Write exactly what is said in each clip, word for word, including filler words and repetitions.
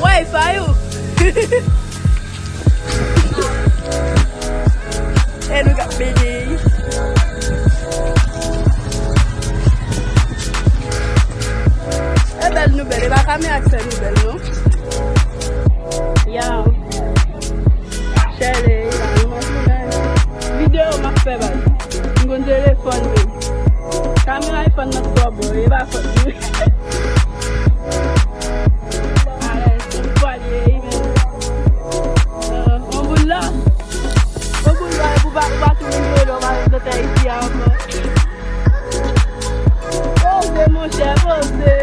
Wi-Fi ou? E nou k ap pede. E bèl nou bèl, e pa kamera k fè nou bèl, non. Yow. Chèle, e pa nou manje nan videyo m ap fè, baz. M konn telefòn menm. Kamera iPhone nan twò bon, e pa fòt mwen. Alèz, m pwal ye, men. Euh, on boul la. On boul la, pou pa, pou pa tou vin jwe lò, pa nan tè isi a ankò. Poze, monchè, poze.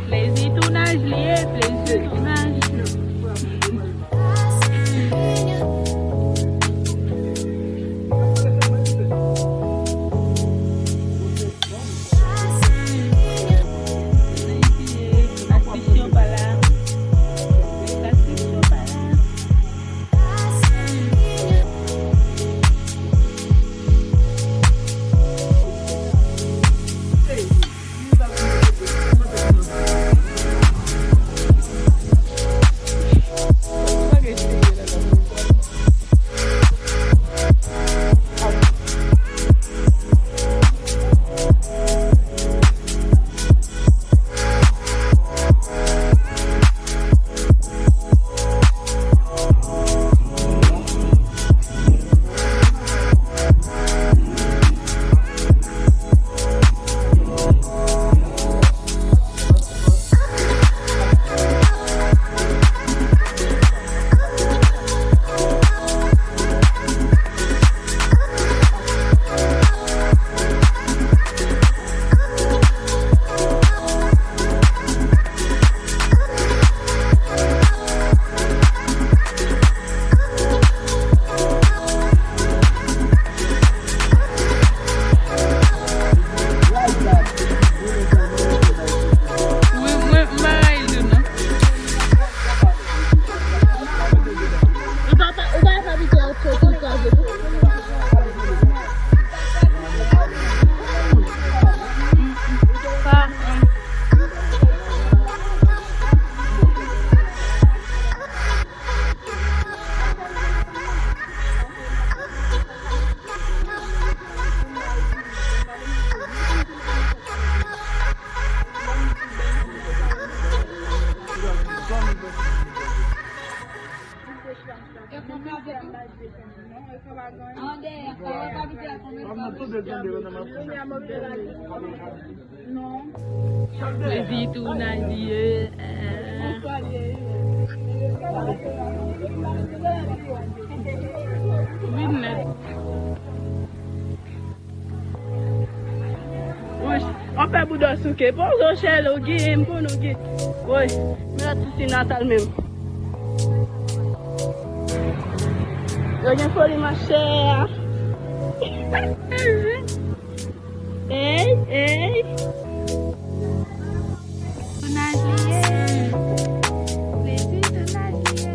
Plezi tounaj li ye, plezi tounaj. Transmisyon pa la. Transmisyon pa la. Wi, mwen, m pa rayi l tou, non. Ou pa, ou pa ka pito ap soti kraze tou. Plezi tounaj li ye. Vin nèt. Woy, w ap fè bouda souke. Poze w, Chèlo, gen, m konnen w gen. Woy, men la ti Natal menm. Yo gen foli, machè. Ey, ey. Tounaj li ye. Plezi tounaj li ye.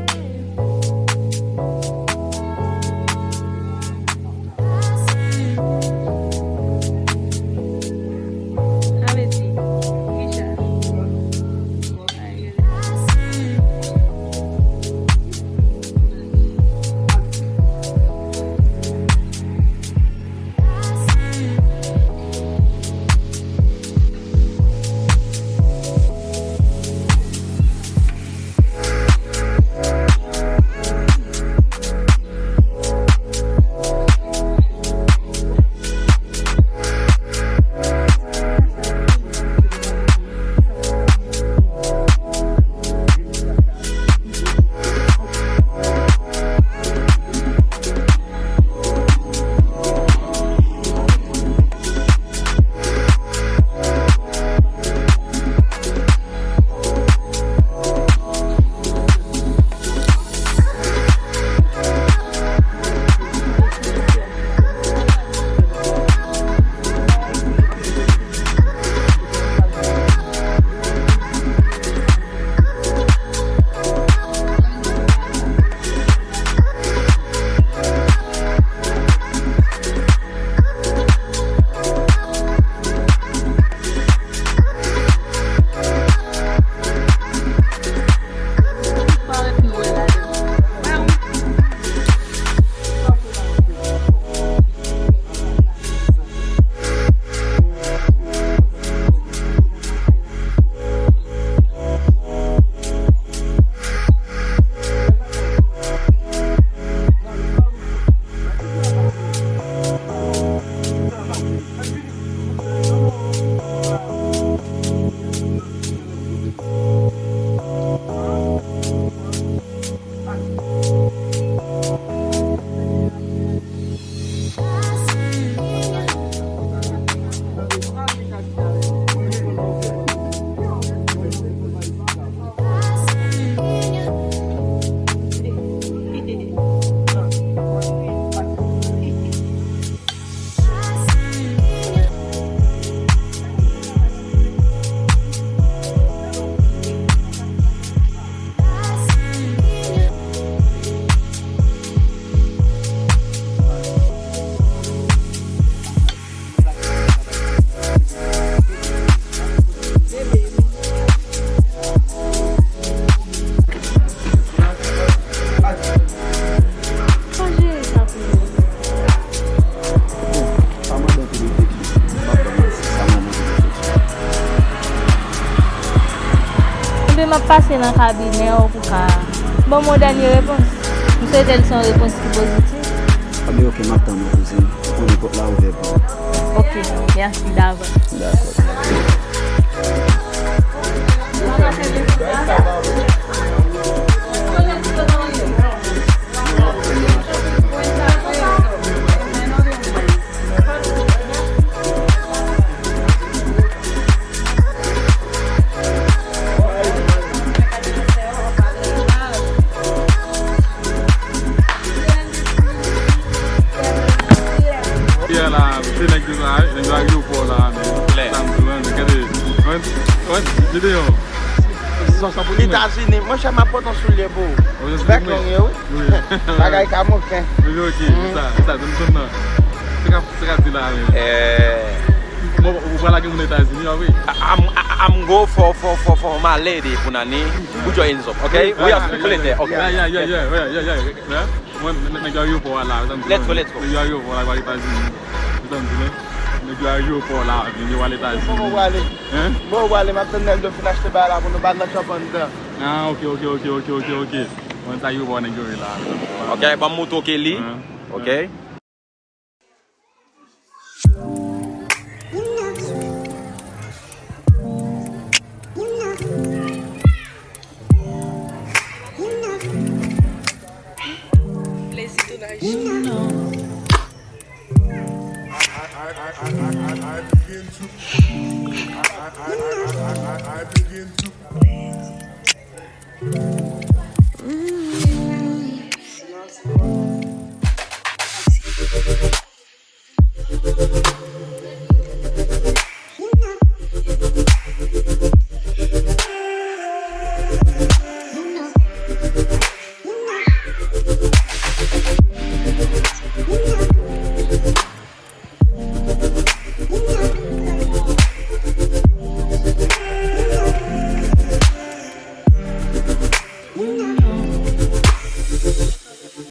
Sa vle di, Richard. Chanje sa pou mwen. Pa mande anpil reflechi. Pa mande anpil reflechi. Ebyen, m ap pase nan kabinè w pou ka ban m yon dènye repons. M swete l se yon repons ki pozitif. Ebyen, oke, m ap tann ou, kouzin. Ou konnen pòt la ouvè pou ou. Oke, mèsi davans. Dakò. Yè la, se nèg yo sa, nèg yo ayewopò la, men. Klè. Sa m di w, men, gade, mwen, mwen, Gideon. Etazini, monchè, m ap pote yon soulye pou ou. Bèk long ye, wi. Bagay kamoken. Wi, ok, se sa, se sa, zòn, zòn nan. Se ka, se ka di la, men. Bon, ou pral lage moun Etazini, a, wi. I'm, I'm go for, for, for, for my lady, Punani. Put your hands up, okay? We are people in there, okay. Yeah, yeah, yeah, yeah, yeah, yeah, yeah. Mwen, nèg, nèg yo ayewopò a la, ou tann di mwen. Let's go, let's go. Nèg yo ayewopò a la, ou tann di mwen. Nèg yo ayewopò la, vin yo al Etazini. Bon, ou ale. Hein? Bon, ou ale, m ap tann nèg yo fin achte bagay la pou nou bat nan chòp anndan. Ah, ok, ok, ok. Mwen sa yo bò nèg yo ye la. Ok, ban m moutre w Kelly. Ok. Plezi tounaj. I, I, I, I, I, I, I begin to, I, I, I, I, I, I, I begin to